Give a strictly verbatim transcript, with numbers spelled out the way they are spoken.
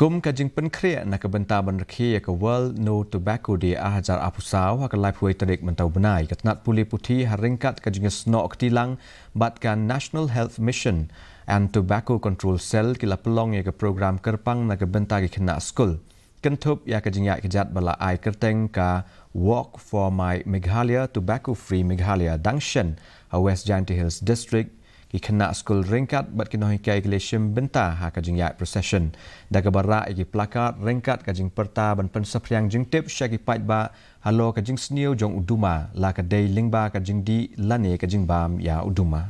Kum ka jingpynkhreh na ka bynta ban rakhe ïa ka World No Tobacco Day ar hajar arphew saw, ha ka laiphew tarik mynta u bnai, ka tnat pule puthi ha ryngkat ka jingïasnoh kti lang bad ka National Health Mission and Tobacco Control Cell ki la pynlong ïa ka program kyrpang na ka bynta ki khynnah skul. Kynthup ïa ka jingïaid kjat ba la ai kyrteng ka Walk for My Meghalaya, Tobacco Free Meghalaya, dang shen ha West Jaintia Hills District, ki khynnah skul ryngkat bad ki nonghikai ki la shim bynta ha ka jingïaid procession. Da kaba rah ïa ki placard ryngkat ka jingpyrta ban pynsaphriang jingtip sha ki paidbah halor ka jingsniew jong u duma, la ka dei lyngba ka jingdih lane ka jingbam ïa u duma.